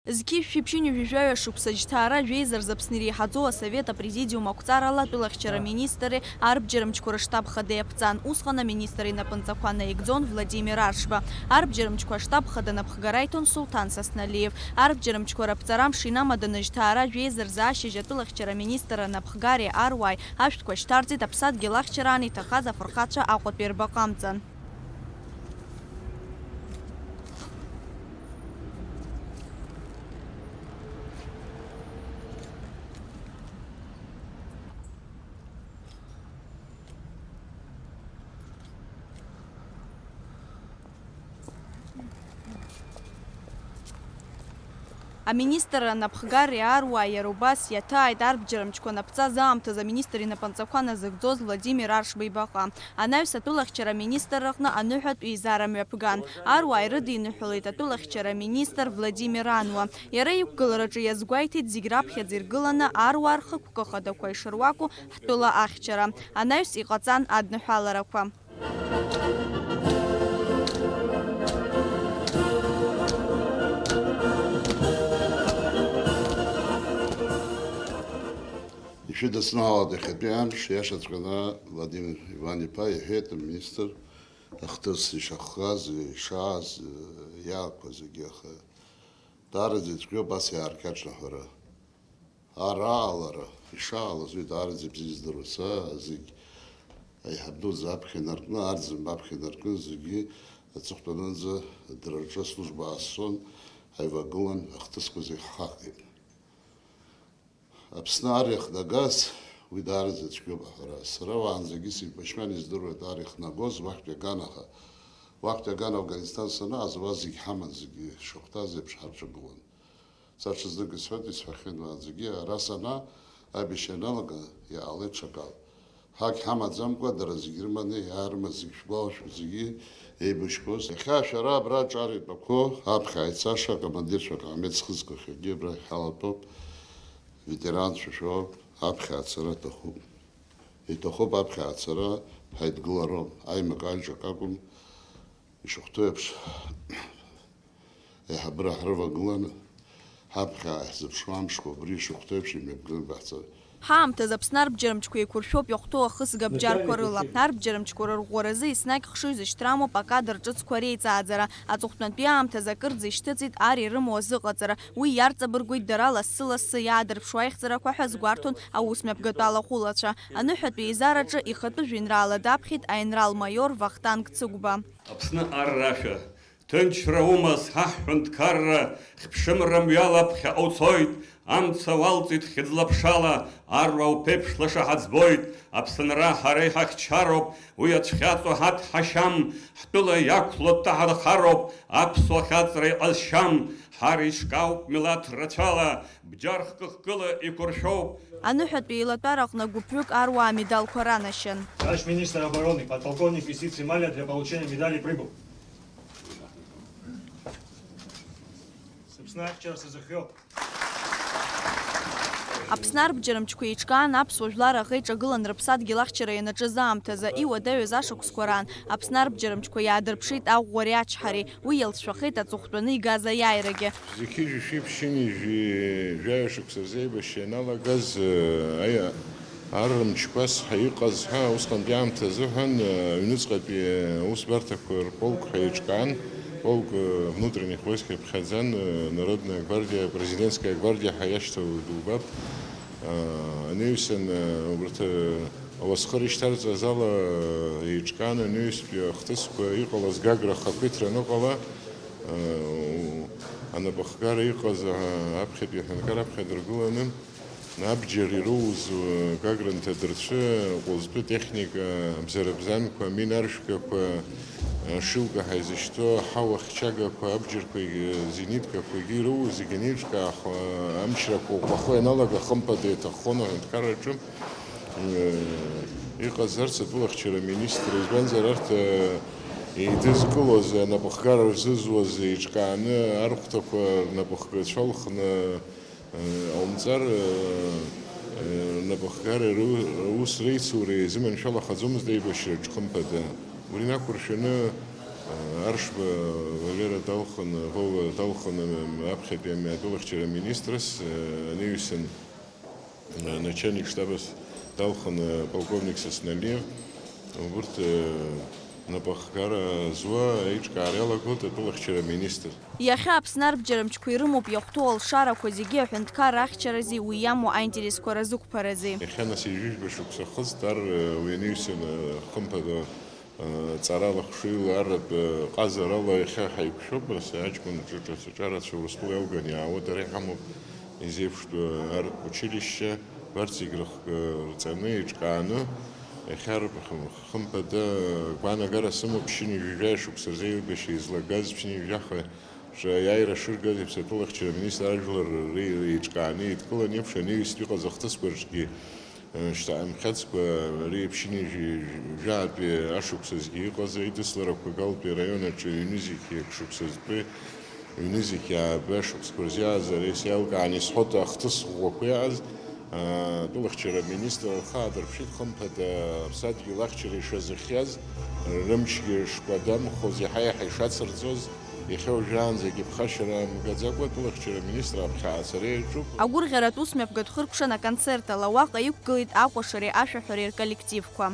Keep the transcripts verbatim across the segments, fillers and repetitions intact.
Зқьи жәшәи ԥшьынҩажәи жәаҩа шықәса жьҭаара жәеиза рзы Аԥсны иреиҳаӡоу асовет апрезидиум ақәҵарала атәылахьчара аминистрреи арбџьармчқәа рыштаб хада иаԥҵан. Усҟан аминистр инапынҵақәа наигӡон Владимир Аршба. Арбџьармчқәа аштаб хада напхгара иҭон Сулҭан Сасналиев. Арбџьармчқәа раԥҵара амш инамаданы жьҭаара жәеиза рзы ашьыжь атәылахьчара аминистр анапхгареи аруааи ашәҭқәа шьҭарҵеит, аԥсадгьыл ахьчараан иҭахаз афырхацәа Аҟәатәи рбаҟа амҵан. Аминистр анапхгареи аруааи иара убас иаҭааит арбџьармчқәа анаԥҵаз аамҭазы аминистр инапынҵақәа назыгӡоз Владимир Аршба ибаҟа. Анаҩс атәылахьчара аминистрраҟны аныҳәатә еизара мҩаԥган. Аруаа ирыдиныҳәалеит атәылахьчара аминистр Владимир Ануа. Иара иқәгылараҿы иазгәеиҭеит зегь раԥхьаӡа иргыланы аруаа рхықәкы хадақәа ишыруаку ҳтәыла ахьчара. Анаҩс иҟаҵан адныҳәаларақәа. Ишәыдысныҳәалоит иахьатәи амш, иашаҵәҟьаны Владимир Иван-иԥа иҳәеит аминистр ахҭыс ишахгаз, ишааз, иаақәа зегьы, аха даараӡа ицәгьоуп ас иааркьаҿны аҳәара. Ара алара ишаалаз уи даараӡа ибзиа издыруеит. Са зегь аиҳаб дуӡӡа аԥхьа инаркны, арӡынба аԥхьа инаркны, зегьы аҵыхәтәанынӡа адырраҿы аслужба аассон, ҳаивагылан, ахҭысқәа зегь ҳхахеит. Аԥсны ар иахнагаз уи даараӡа цәгьоуп аҳәара. Сара уаанӡагьы сеибашьуан, издыруеит ар иахнагоз, уахьтәи аган, аха уахьтәи аган Афганистан санааз, уа зегь ҳаман, зегьы шахәҭаз еиԥш ҳарҿагылан. Са ҽазнык исҳәоит, исҳәахьан уаанӡагьы, ара санаа, аибашьра ианалага, иаалеит ҽакала. Ҳагь ҳамаӡамкәа, дара зегь рыманы, иаарымаз зегь шәгәалашәо, зегьы еибашьқәоз. Иахьа шәара абра аҿар итәақәоу аԥхьа аицаша акомандирцәа акаамеҭ зхызгахьоугьы абра ҳалатәоуп, ветеранцәа шәоуп, аԥхьа ацара аҭахуп. Иҭахуп аԥхьа ацара, ҳаидгылароуп, аимак-аиҿак акәым, ишахәҭоу еиԥш, аиҳабыра ҳрывагыланы, ҳаԥхьа ҳзыԥшуа амшқәа убри ишахәҭоу еиԥш имҩаԥганы баҳцар. Ҳаамҭазы Аԥсны арбџьармчқәа еиқәыршәоуп иахәҭоу ахысга бџьарқәа рыла. Арбџьармчқәа рырӷәӷәаразы еснагь хшыҩ зышьҭрамоуп акадр ҿыцқәа реиҵааӡара. Аҵыхәтәантәи аамҭазы акырӡа ишьҭыҵит ар ирымоу азыҟаҵара. Уи иарҵабыргуеит дара лассы-лассы иаадырԥшуа аихьӡарақәа ҳәа азгәарҭон аус мҩаԥгатәы алахәылацәа. Аныҳәатәи еизараҿы ихатәы жәеинраала даԥхьеит аинрал-маиор Вахтанг Цыгәба. Аԥсны ар рашәа. Ҭынчра умаз ҳаҳ ҳҳәынҭқарра, хьыԥшымра мҩала ԥхьаҟа уцоит, амца уалҵит хьыӡла-ԥшала, аруаа уԥеиԥш лаша ҳаӡбоит, Аԥсынра ҳара иҳахьчароуп, уи ацәхьаҵуа ҳаҭ ҳашьам, ҳтәыла иақәло дҭаҳархароуп, аԥсуа хьаҵра иҟазшьам, ҳар иҿкаауп милаҭ рацәала, бџьар хкы-хкыла иқәыршәоуп. Аныҳәатәи еилатәараҟны гәыԥҩык аруаа амедалқәа ранашьан. Товарищ министр обороны, подполковник Исицы Маля для получения медали прибыл. Сыԥсны ахьчара сазыхиоуп. Аԥсны арбџьармчқәа еиҿкаан аԥсуа жәлар аӷа иҿагылан рыԥсадгьыл ахьчара ианаҿыз аамҭазы, иуадаҩыз ашықәсқәа раан Аԥсны арбџьармчқәа иаадырԥшит аӷәӷәареи ачҳареи, уи иалҵшәахеит аҵыхәтәаны игаз аиааирагьы. Зқьи жәшәи ԥшьынҩажәи жәаҩа шықәса рзы аибашьра ианалагаз, аиа-, аррымчқәа ас ҳәа иҟаз ҳәа, усҟантәи аамҭа азыҳәан, аҩныҵҟатәи аусбарҭақәа рполк ҳәа еиҿкаан, полк, внутренних войск иаԥхьаӡан, народная гвардия, президентская гвардия ҳәа иашьҭоу дубап. Анаҩсан, убарҭ, ауасхыр ишьҭарҵаз ала еиҿкаан анаҩстәи ахҭысқәа иҟалаз Гагра ахақәиҭра аныҟала, анапыхгара иҟаз, аԥхьатәи аҳәынҭқар аԥхьа дыргыланы, абџьар ироуз, Гагра анҭадырцәы, ҟәылӡтәы техника, абзарбзанқәа, аминаршәгақәа, шилка ҳәа изышьҭоу, аҳауа хьчагақәа, абџьарқәагьы, зениткақәагьы ироуз зегьы анеиҿкаахо, амчрақәа ӷәӷәахо ианалага, хымԥада иаҭаххон аҳәынҭқарраҿы. Иҟаз арҭ атәылахьчара аминистр, избанзар, арҭ, э, еидызкылоз, анапыхгара рзызуаз еиҿкааны, архәҭақәа рнапыхгацәа алхны, э, ҟаумҵар, э, э, рнапыхгара ру-, рус реицура изыманшәалахаӡомызт аибашьраҿ, хымԥада. Убри инақәыршәаны, Аршба Валера далхын, Вова далхын аԥхьатәи атәылахьчара аминистрс, анаҩсан начальник штабас далхын полковник Сосналиев. Убырҭ напахгара зуа аиҿкаара иалагоит атәылахьчара аминистр. Иахьа Аԥсны арбџьармчқәа ирымоуп иахәҭоу алшарақәа зегьы аҳәынҭқарра ахьчарази уи иамоу аинтересқәа разықәԥарази. Иахьа нас ҩажәижәба шықәса хызт ар уи анаҩсан, хымԥада, ҵарала хшыҩла арратә ҟазарала иахьа ҳаиқәшәоуп, ас аҷкәын ҿыҿ-, ҿарацәа Урыстәыла иалган иаауеит, ара иҳамоуп изеиԥштәу ар-, училище, убарҭ зегь рыхкы рҵаны, еиҿкааны, иахьа рхы-, хымԥада гәаанагара сымоуп, ԥшьынҩажәи жәаҩа шықәса рзы аилгашьа излагаз, ԥшьынҩажәи жәаха Ҿа аиааира шыргаз Аԥсны атәылахьчара аминистр ажәлар ри-, реиҿкааны еидкылан еиԥш, анаҩстә иҟаз ахҭысқәа рҿгьы, э, шьҭа амхьацқәа, ари ԥшьынҩажәи жәаатәи ашықәсазгьы иҟаз аидысларақәа Галтәи араион аҿы ҩнызқь шықәсазтәи, ҩнызқь ааба шықәсқәа рзы иааз ари сеилкаан исҳәоит ахҭыс ӷәӷәақәа иааз, э, атәылахьчара аминистр лхы аадырԥшит, хымԥада, аԥсадгьыл ахьчара ишазыхиаз, рымчгьы шкәадамхоз, иаҳа-иаҳа ишацырҵоз, Иахьа уажәраанӡагьы ԥхашьара амгаӡакәа атәылахьчара аминистр аԥхьа сара еиҿуп. Агәырӷьаратә усмҩаԥгатә хыркәшан аконцерт ала уаҟа иқәгылеит акәашареи ашәаҳәареи рколлективқәа.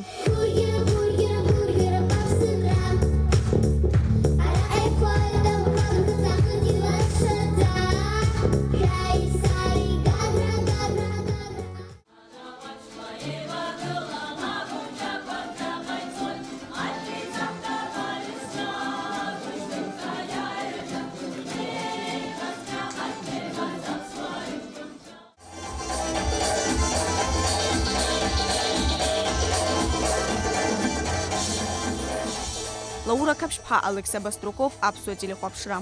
Лаура Қаԥшьԥҳа, Алықьса Баструков, Аԥсуа телехәаԥшра.